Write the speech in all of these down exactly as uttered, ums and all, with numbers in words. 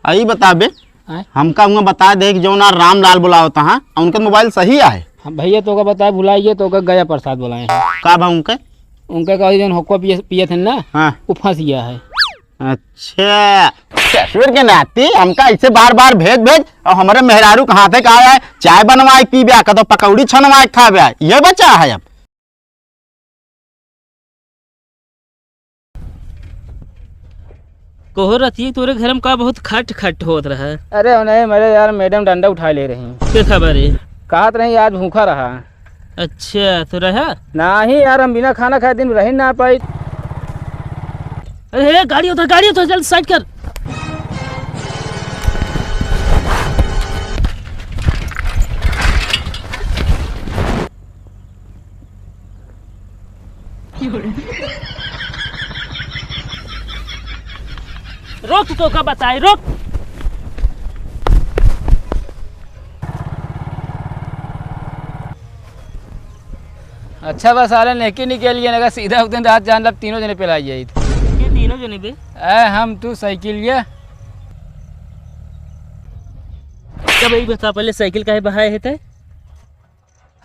आई बताबे, आय? हमका हुआ बता दे कि जौन आ रामलाल बुलावत हाँ, उनका मोबाइल सही आहे? हाँ भैया, तोका बताए भुलाइए, तोका गया प्रसाद बुलाए हैं। का भा उनके? उनके कहा जौन हुक्का पिए, पिए थे ना, हाँ। वो फंस गया है। अच्छा, ससुर के नाती हमका ऐसे बार बार भेज भेज, और हमारे मेहरारू कहाँ से कहा है, चाय बनवाए पी ब्या, कदो पकौड़ी छनवाए खा ब्या, ये बचा है अब। कहो रतिया, तोरे घर में का बहुत खट खट होत रहा? अरे नहीं, मेरे यार मैडम डंडा उठाए ले रही। के खबर है? कहत रही आज भूखा रहा। अच्छा, तो रहा? नहीं यार, हम बिना खाना खाए दिन रही ना पाई। अरे, अरे, गाड़ी उतर, गाड़ी उतर, जल्दी साइड कर। रोक, तोका बताई, रोक। अच्छा बा साले, नेकी निकल गया, अगर सीधा उतन रात जान लब तीनों जने पेला जाइत। के तीनों जने बे? ए, हम, तू, साइकिल ये। तब यही बता, पहले साइकिल काहे बहाए है ते?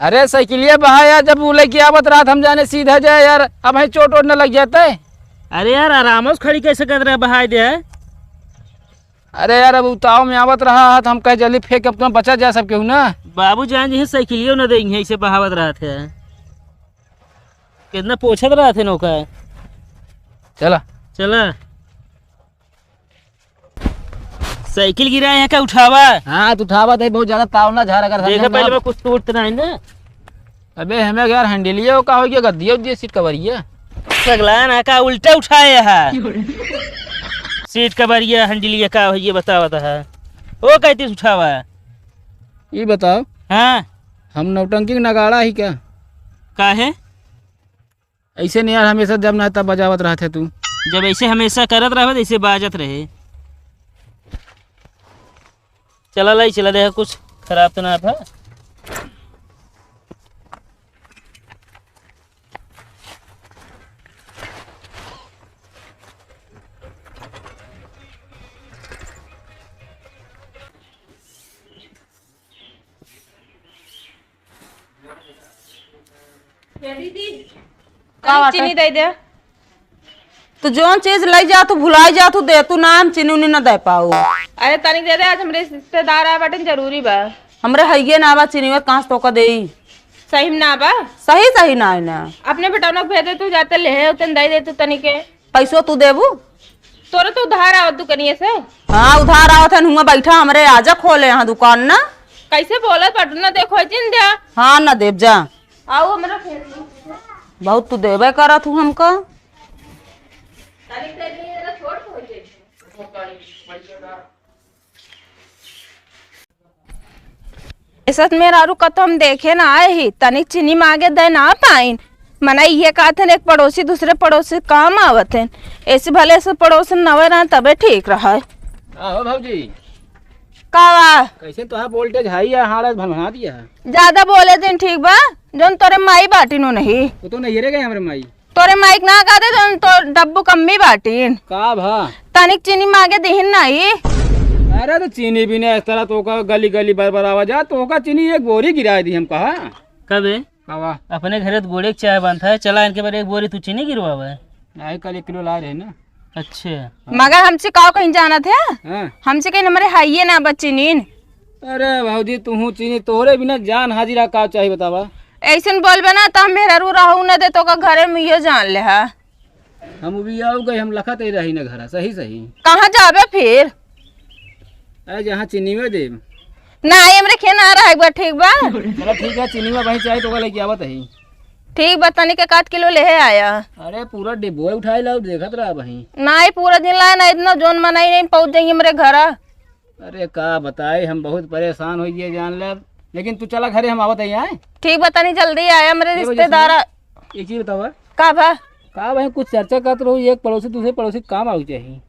अरे साइकिलिया बहाया, जब वो लेके आवत रात हम जाने सीधा जाए यार, अब है चोट वोट न लग जाते। अरे यार, आराम से खड़ी कैसे कर रहे, बहाए दे है? अरे यार, अब उताव में आवत रहा है, तो हम कहे जल्दी फेंक, अब तुम बचा जा सब केहू ना। बाबू जान जी साइकिलियो न देंगे, ऐसे बहावत रहत है। कितना पोछत रहत है नौका। चला। चला। साइकिल गिरा है का उठावा? हाँ, तो उठावा दे, बहुत ज्यादा ताव ना झार, अगर देख समझे पहले ना। मैं कुछ टूटत नहीं ना। अबे हमें यार हैंडलिया का हो गया, गद्दिया उद्दिया सीट कवरिया। पगला ना का उल्टा उठाए है। सीट कवरिया हैंडलिया का हो ये बतावत है। ओ कहती उठावा। ये बताओ। हाँ। हम नौटंकी के नगाड़ा ही क्या? का है? ऐसे नहीं यार, हमेशा जब ना तब बजावत रहत है तू। जब ऐसे हमेशा करत रहबे तो ऐसे बाजत रहे। चला लाई, चला देखा कुछ खराब तो ना था। ये दीदी, का तनी बात है? चीनी दे दे। तू जौन चीज लई जा, तू भुलाई जा, तू दे, तू ना हम चीनी उनी ना दे पाऊ। अरे तनिक दे दे, आज हमरे रिश्तेदार आए बाटे, जरूरी बा। हमरे हइये ना बा चीनी, और कहाँ से तोका देई? सही में ना बा? सही, सही ना है ना। अपने बेटौना के भेज दे, तू जाते ले, उतन दे दे तू तनिक के। पैसो तू देबू? तोरे तो उधार आवत दुकनिया से। हाँ, उधार आवत है, हुआं बैठा हमरे आजा खोले यहाँ दुकान ना। कैसे बोलत बाटू ना, देखो जिन दे। हाँ, ना देब जा। आओ हमरा फेर। बहुत तू देबे करत हूँ हमका। तारीख तय नहीं है, छोड़ तो हो जाए। ए सच मेहरारू कतो हम देखे ना आए ही, तनिक चीनी मांगे दे ना पाइन। मना इहे कहत हन, एक पड़ोसी दूसरे पड़ोसी काम आवत हन, ऐसे भले से पड़ोसन नवे रहन तबे ठीक रहा। का हो भौजी? का बा? कैसे तोहार वोल्टेज हाई है, हालत भनभना दिया है। ज्यादा बोले दिन ठीक बा, जौन तोरे माई बाटिन उ नहीं। वो तो नहीं रे गए हमरे माई। तोरे माई के ना कह दे, जौन तोर डब्बू कम्मी बाटिन। का भा? तनिक चीनी मांगे दिहिन नाई। अरे तो चीनी भी नहीं, इस तरह तोका गली गली बरबरावा जा, तोका चीनी एक बोरी गिराए दी हम कहा। कबे? का बा? अपने घरे तो गोड़े के चाय बनता है, चला इनके बारे एक बोरी तू चीनी गिरवावे। नहीं, कल एक किलो लाए रहे ना। अच्छा। मगर हमसे का कहीं जानत है? हाँ। हमसे कहीं हमरे हाइये ना बा चीनीन। अरे भौजी, तू हूँ चीनी, तोहरे बिना जान हाजिरा का चाही बतावा? ऐसन बोलबे ना, त हम मेहरारू रहू न दे, तोका घरे में इहो जान ले हा। हम उबियाऊ गए, हम लखत ही रही न घरा, सही सही। कहाँ जाबे फिर? अरे, जहाँ चीनी में देब। ना, हमरे खे ना रहे एक बार, ठीक बा? चलो ठीक है, चीनी में वहीं चाहे तो लेके आवत ही। ठीक बा, तनिक एक आध किलो लेहे आया। अरे, पूरा डिब्बो उठाए लाओ, देखत रहा वहीं। ना, पूरा दिन लाए ना, इतना जोन मनाई नहीं पहुँच जाएंगे हमरे घरा। अरे का बताई, हम बहुत परेशान होइ गए जान ले। लेकिन तू चला घरे, हम आवत ही, आए। ठीक बा, तनी जल्दी आया, हमरे के बजे रिश्तेदार सुना? आ- एक चीज बतावा। का भा? का भाई, कुछ चर्चा करत रहो, एक पड़ोसी दूसरे पड़ोसी के काम आवे चाहिए।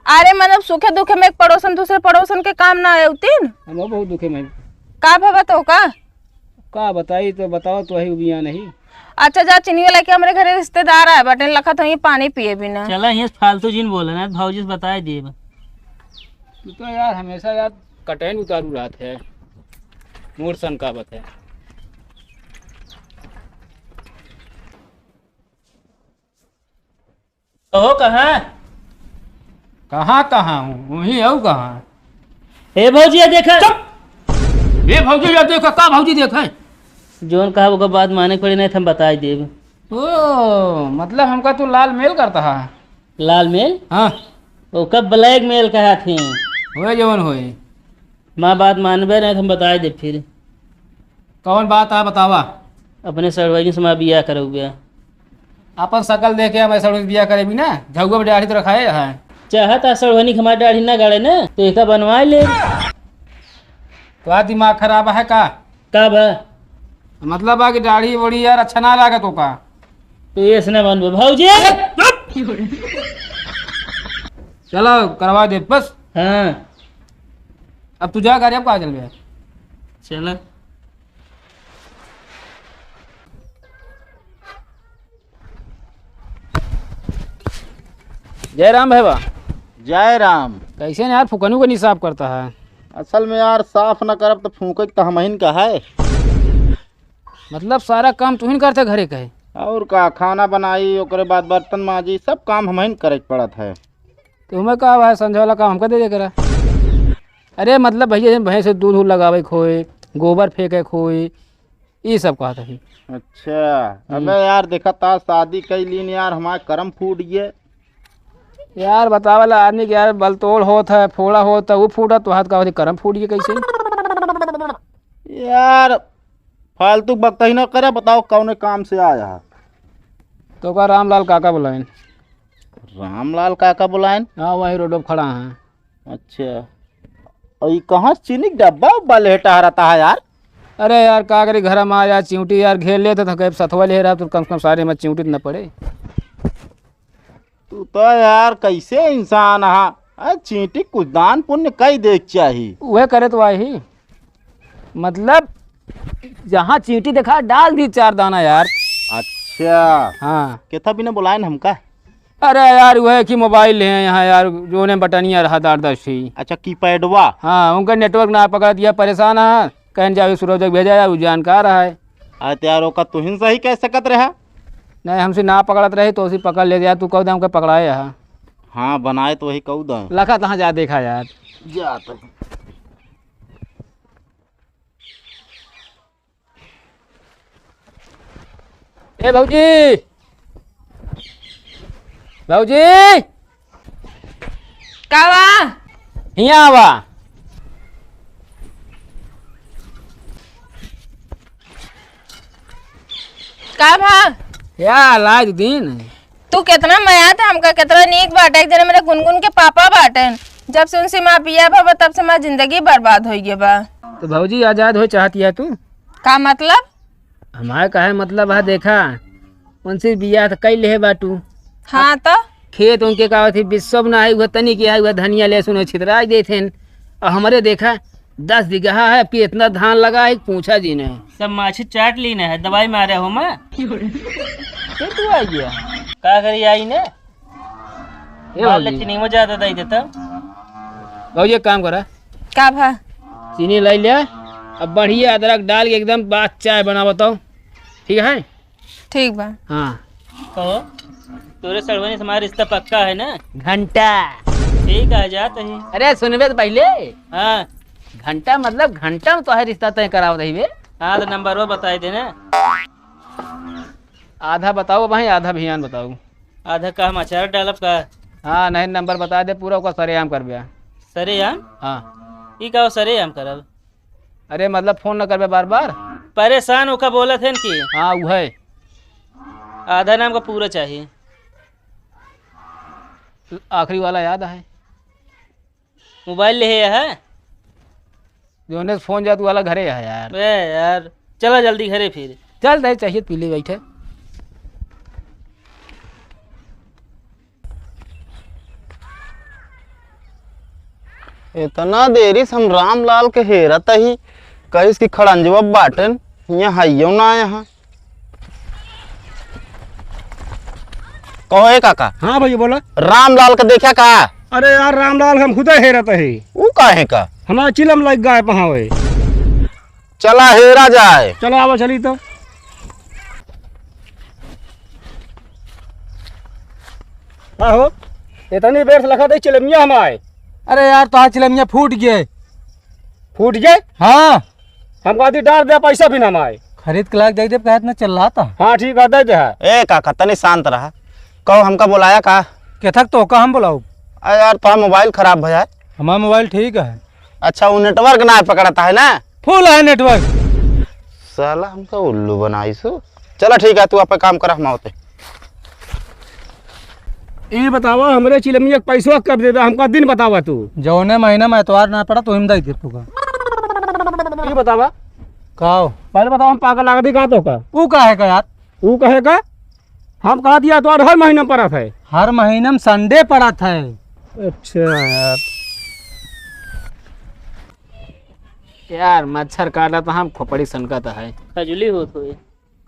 अरे मतलब सुखे दुखे में एक पड़ोसन दूसरे पड़ोसन के काम ना आउतीन। हम बहुत दुखे में। का भा, बताओ का? का बताई, तो बताओ तो वही उबिया नहीं। अच्छा जा, चिनिया लेके हमरे घरे रिश्तेदार आए बाटे, लखत होई पानी पिए बिना। चला, हियाँ फालतू जिन बोला ना, भौजी से बताए देब। तू तो यार हमेशा यार कटैन उतारू रहत है, मूड सनकावत है। कहो कहाँ? कहाँ, कहाँ हूँ? वहीं हूँ कहाँ? ए भौजी, या देखा। चुप! ए भौजी, या देखा, का भौजी देखा है? जौन कहा ओकर बात माने के पड़ी, नहीं तो हम बताई देब। ओ, मतलब हमका तू लाल मेल करता है? लाल मेल? हाँ। ओकर ब्लैक मेल कहा थी। होए जवन होए। माँ बात मानबे नहीं तो हम बताई देब फिर। कौन बात है बतावा? अपने सड़वैनी से हमार बियाह करउबे। अपन शकल देख के हमारे सड़वैनी से बियाह करेबी ना, झउआ पे दाढ़ी तो रखाए है। चाहत आ सड़वैनी के हमार दाढ़ी ना गड़े ना, तो एका बनवाए ले। तो आ दिमाग खराब है का? का बा? मतलब बा कि दाढ़ी वोढ़ी यार अच्छा ना लागत ओका। तो ये से ना बनबे भौजी। चलो करवा दे बस। हाँ। अब तू जा गाड़ी, अब कहाँ चल गया? चला। जय राम भैया। जय राम। कैसे ने यार फुकनी को नहीं साफ करता है? असल में यार साफ न करब तो फूंके तो हमहिन का है। मतलब सारा काम तुहिन करते घरे का है? और का, खाना बनाई, ओकरे बाद बर्तन माजी, सब काम हमहिन करे के पड़त है। तो हमें का भाई, संझा वाला काम हमका दे दे करा। अरे मतलब भैया, जैसे भैंस से दूध उध लगावे के होए, गोबर फेंके के होए, ई सब कहत हई। अच्छा, हम्म। अबे यार, देखा ता शादी कई लीन यार, हमार करम फूट गए। यार, बतावला आदमी के यार, बलतोड़ होत है, फोड़ा होत है, वो फूटत, तो हाथ का होती, करम फूट गए कैसे? यार, फालतू बकतही ना करे, बताओ कौने काम से आया है? तो का रामलाल काका बुलाइन? रामलाल काका बुलाइन? हाँ, वही रोड पे खड़ा है। अच्छा, और ये कहाँ चीनी के डब्बा उब्बा लेटा रहता है यार? अरे यार, का करी, घर में आया, चिंटी यार घेर लेते तो कहीं सथवा ले रहा, तो कम से कम सारे में चिंटी न पड़े। तू तो यार कैसे इंसान हा? अरे चींटी कुछ दान पुण्य कई दे के चाही। उहे करे तो आई। मतलब जहाँ चींटी देखा डाल दी चार दाना यार। अच्छा। हाँ। केथा बिना बुलाए न हमका? अरे यार उहे कि मोबाइल है यहाँ यार, जोने बटनिया रहा दार दस ही। अच्छा कीपैडवा। हाँ उनका नेटवर्क ना पकड़ दिया, परेशान है, कहीं जावे सूरज भेजा यार, वो जानकार है। अरे तो यार ओका तुहिन सही कह सकत रहा। नहीं, हमसे ना पकड़त रहे तो उसी पकड़ ले यार, तू कह दे हमके पकड़ाए यहाँ। हाँ, बनाए तो वही कहू दा। लखा तहाँ जा देखा यार। जा तो। ए भौजी, भौजी। का बा? हियाँ आवा। का भा? या लाज दिन। तू केतना मया था हमका, केतना नीक बाटे। एक जने मेरे गुनगुन के पापा बाटेन। जब से उनसे माँ बिया भा, तब से माँ जिंदगी बर्बाद होइ गए बा। तो भौजी आजाद हो चाहती है तू? का मतलब? हमारे काहे मतलब है, देखा, उनसे बियाह त कई लेहे बाटू। हाँ त? खेत उनके का होती, बिस्सो ना है, उहे तनी के है, उहे धनिया लहसुन छितराई देत हैं। और हमरे देखा, दस बीघा है, अब की इतना धान लगा है, पूछा जी ने। सब माछी चाट ली ना है, दवाई मारे हो माँ। फिर तू आ गया। का करी आई ने? ए बाल भौजी। चीनी में ज्यादा दे देता। भौजी, एक काम करा। का भा? चीनी लाई ले, अब बढ़िया अदरक डाल के एकदम बात चाय बना बताओ, ठीक है? ठीक बा। हाँ। कहो, तोरे सड़वनी से हमारा रिश्ता पक्का है ना? घंटा। ठीक है, जात ही। अरे सुनबे तो पहले। हाँ। घंटा मतलब घंटा में तो है रिश्ता तय करावत ही बे। हाँ, तो नंबर वो बताई देना। आधा बताओ भाई, आधा भियान बताओ। आधा का हम अचार डालब का? हाँ, नहीं, नंबर बता दे पूरा, ओकर सरेआम करबे। सरेआम? हाँ। ई का सरेआम करब? अरे, मतलब, फोन न करबे बार बार। परेशान ओका बोलत है कि? हाँ, उहे। आधा नाम का पूरा चाहिए। आखिरी वाला याद है? मोबाइल ले है? जोने से फोन जात वाला घरे है यार। ए यार, चला जल्दी घरे फिर। चल दे, चाहिए पी ले बैठे। इतना देरी से हम रामलाल के हेरत ही, कहिस कि खड़ंजवा बाटन, यहाँ हइयो ना यहाँ। कहो ए काका। हाँ भैया बोला। रामलाल के देखा का? अरे यार रामलाल, हम खुदे हेरत ही। ऊ काहे का? हमार चिलम लग गए पहावे। चला हेरा जाए। चलो आवा चली तो। आहो, इतनी बेर से लखा दे चिलमिया हमारे। अरे यार, तोहार चिलमिया फूट गए। फूट गए? हाँ। हम कहती डाल दे, पैसा भी ना हमारे। खरीद के लायक दे दे, कहत ना चिल्लाता। हाँ ठीक है, दे दे है। ए काका, तनी शांत रहा। कहो, हमका बुलाया का? के थक तो का हम बुलाऊ? अरे यार, तोहार मोबाइल खराब भया है। हमार मोबाइल ठीक है। अच्छा, वो नेटवर्क ना पकड़ता है ना? फुल है नेटवर्क। साला हमका उल्लू बनाई सो। चला ठीक है, तू आपे काम करा, हम आवते। ई बतावा, हमरे चिलमिया के पैसवा कब देबे, हमका दिन बतावा तू। जौने महीना में एतवार ना पड़ा, तो हम दे दे तू का। ई बतावा। का हो? पहले बतावा, हम पागल लागत ही का तो का? ऊ का है का यार? ऊ कहे का? हम कहा दिया एतवार हर महीना में पड़त है। हर महीना में संडे पड़त है। अच्छा यार। यार, मच्छर काटा तो हम खोपड़ी सनकत है। खजुली होत होई।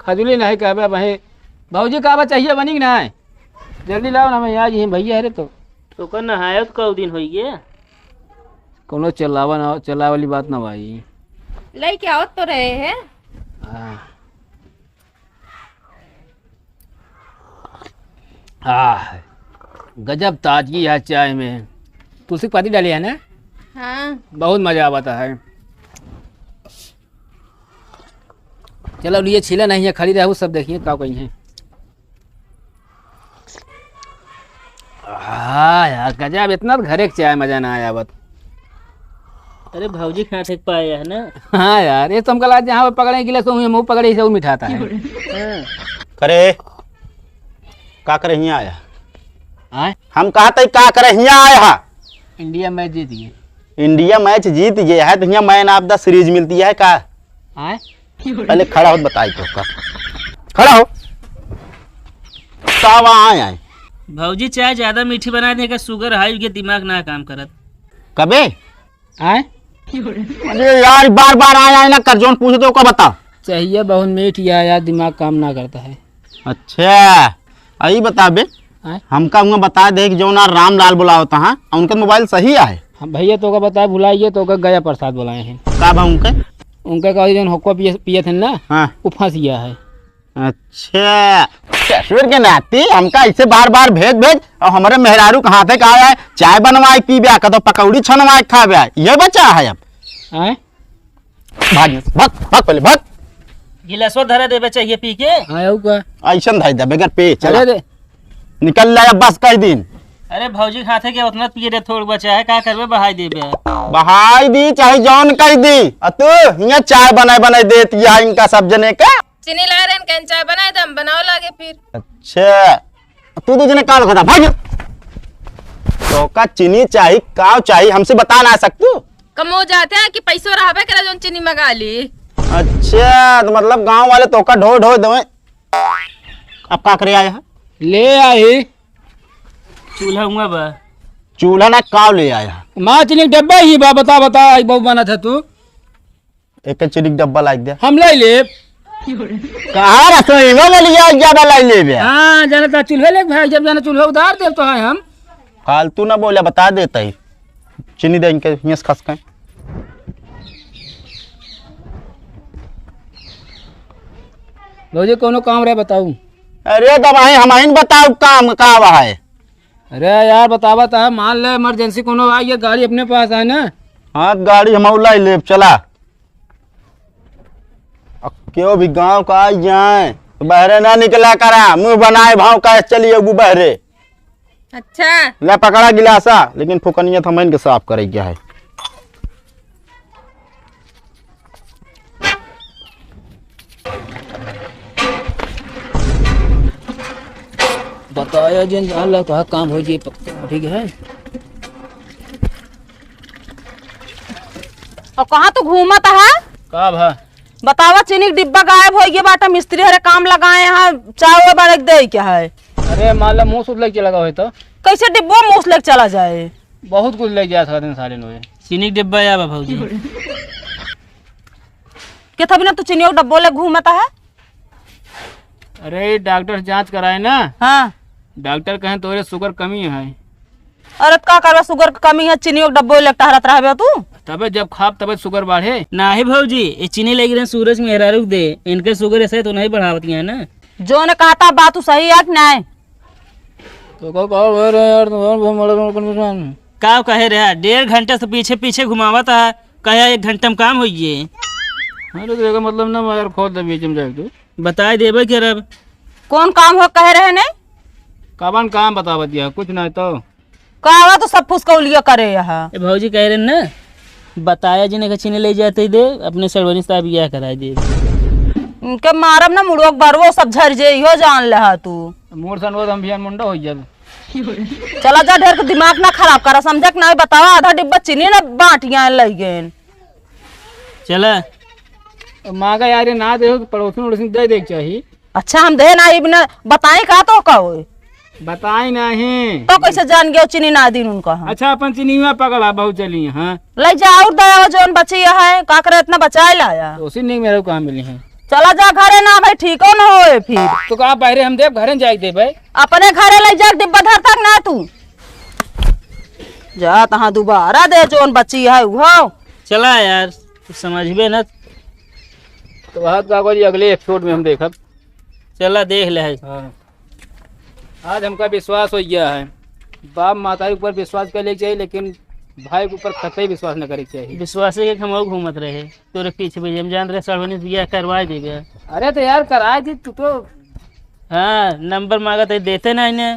खजुली नहीं कहबे भाई। भौजी का बा चाहिए बनी कि नहीं? जल्दी लाओ ना, मैं आज यहीं भैया है रे तो। तो कर नहाया तो कऊ दिन होई गया। कोनो चलावा ना, चलावे वाली बात ना भाई। लेके आओ तो रहे हैं। हाँ। आह, गजब ताजगी है चाय में। तुलसी की पत्ती डाली है ना? हाँ। बहुत मजा आवता है। चलो, लिए छीला नहीं है, खड़ी रहू, सब देखिए का कहीं है। हाँ यार, गजब, इतना तो घरे के चाय मजा ना आया आवत। अरे, भौजी के हाथे के पाए है ना। हाँ यार, ये तो हमका लगा जहाँ पे पकड़े गिलास, वहीं मुँह पकड़े, इसे वो मिठाता है। हाँ। करे, का करे हियाँ आया? आय? हम कहा तई का करे हियाँ आया हा? इंडिया मैच जीत गए। इंडिया मैच जीत गया है तो हियाँ मैन ऑफ द सीरीज मिलती है का? आय? पहले खड़ा हो बताई तो का। खड़ा हो। का वहाँ आए आए? भौजी चाय ज्यादा मीठी बना दे का, शुगर हाई हो गया, दिमाग ना काम करत। कबे? आय? अरे यार, बार बार आए आए ना कर, जौन पूछे तो ओका बता। चाहिए बहुत मीठ या यार, दिमाग काम ना करता है। अच्छा, आई बता बे, आय? हमका हुआ बता दे कि जौन आ रामलाल बुलावत हाँ, उनका मोबाइल सही है? हम भैया तो का बताए, भुलाइए तो का गया प्रसाद बुलाए हैं। का बा उनके? उनके का जौन हुक्का पिए, पिए थे ना, हाँ। वो फंस गया है। अच्छा, ससुर के नाती हमका ऐसे बार बार भेज भेज, और हमारे मेहरारू के हाथे का आया है, चाय बनवाए पीबे, कदो पकौड़ी छनवाए खाबे, ये बचा है अब। आय? भाग, भाग, भाग पहले, भाग। गिलासवा धरे देबे चाहिए पी के। हाँ, आऊ का? ऐसन धर दे, बगैर पे, चला। अरे रे। निकल जाए, बस कई दिन। अरे भौजी के हाथे के उतना पिए रे, थोड़ बचा है, का करबे, बहाई देबे। बहाई दी, चाहे जौन कई दी। आ तू हियाँ चाय बनाए बनाए देती है इनका सब जने का। चीनी लाए रहन, कहन चाय बनाए दे, हम बनावे लागे फिर। अच्छा, तू दू जने का लखता, भाग। तो का चीनी चाही, काव चाही, हमसे बता ना सकतू? कमो जाते हैं कि पैसो रहबे करे जौन चीनी मंगा ली। अच्छा, तो मतलब गांव वाले तो का ढो ढो देवे। अब का करे आया है? ले आई। चूल्हा हुआ बा। चूल्हा ना, काव ले आया है? माँ चीनी के डब्बा ही बा, बता, बता, आई बहू बना था तू। एक चीनी के डब्बा लाइक दे। हम ले लेब। कहाँ रसोई में ले लिया, ज्यादा लाई लेबे। हाँ, जाने ता चूल्हे लेके भाई, जब जाने चूल्हे उधार देब तो है हम। फालतू ना बोले, बता देता ही। चीनी दे इनके, हियस खस के। भौजी, कोनो काम रहे बताऊ। अरे, तो भाई, हम आइन बताऊ काम का बा है। अरे यार, बतावा ता, मान ले इमरजेंसी कोनो आ, ये गाड़ी अपने पास है ना। हाँ, गाड़ी हम लाई लेब, चला। अब केहू भी गाँव का आ जाए, तो बहरे ना निकला करा, मुँह बनाए भाव का चलिए वो बहरे। अच्छा। ले पकड़ा गिलासा, लेकिन फुकनिया थमैन के साफ करे गया है। बताया जिन जान ला कहा काम हो जी पक्का, ठीक है। और कहाँ तू घूमत है? का भा? बतावा, चीनी के डिब्बा गायब हो गया बाटा, मिस्त्री हरे काम लगाए हैं, चाय वो बड़क दे क्या है? अरे माला मुंह सुध लेके लगा होय तो। कैसे डिब्बा मुंह लेके चला जाए? बहुत कुछ ले गया था दिन साले नोए। चीनी के डिब्बा या बा भौजी। के था बिना तू चीनी के डब्बो ले घूमता है? अरे डॉक्टर से जांच कराए ना। हाँ। डॉक्टर कहें तोरे शुगर कमी है। अरे त का करबे, sugar के कमी है, चीनी के डब्बो लेके टहरत रहबे तू। तबे जब खाब तबे sugar बढ़े। नाही भौजी, ये चीनी लेके रहे सूरज मेहरारू के दे, इनके sugar ऐसे तो नहीं बढ़ावती है ना। जो ने कहता बात तू सही है कि नहीं? तो का, का कह रहे यार, तुम्हारा बहुत बड़ा confusion। का कहे रहे? डेढ़ घंटे से पीछे पीछे घुमावत है, कहे एक घंटे में काम होइए। अरे तो एकर मतलब ना यार, खोल दे बीच में जाके तू। बताए देबे के रब। कौन काम हो कहे रहे नहीं? कवन काम बतावत दिया, कुछ नहीं तो। का हुआ तो सब फुसकौलिया करे यहाँ। ए भौजी कह रहे ना, बताया जी ने के चीनी ले जाते ही दे, अपने सड़वनी साहब यह कराए दे। इनके मारब ना मुड़ोक बार, वो सब झर जे, इहो जान ले हा तू। मूड़ सन वो तो हम बिहान मुंडा हो जाबे। चला जा, ढेर के दिमाग ना खराब करा, समझे कि नहीं? बतावा, आधा डिब्बा चीनी ना बांटिया लई गए। चला। मांगा यार, ये ना दे हो तो पड़ोसन उड़ोसन दे दे के चाही। अच्छा, हम दे ना, इब ना बताई का तो का होई? बताई नहीं। तो कैसे जान गयो चीनी ना दीन उनका हम? अच्छा, अपन चीनी में पकड़ा बहुत चली, हाँ। ले जा और दया हो, जौन बची है, का करे इतना बचाए लाया? तो उसी नहीं मेरे को कहाँ मिली है? चला जा घरे ना भाई, ठीको न होए फिर। तो का बाहरे हम देब, घरे जाए देबे। अपने घरे ले जा, डिब्बा धर तक ना तू। जा तहाँ दोबारा दे, जौन बची है उहो। चला यार, कुछ समझबे न। तो बात का जी, अगले episode में हम देखब। चला देख ले है। हाँ। आज हमका विश्वास हो गया है, बाप माता के ऊपर विश्वास कर लेके चाहिए, लेकिन भाई के ऊपर कतई विश्वास न करे के चाहिए। विश्वासे के हम घूमत रहे तोरे पीछे, भाई हम जान रहे सड़वनी बियाह करवा देबे। अरे तो यार कराए दी तू तो। हाँ, नंबर मांगा तो देते नहीं ने।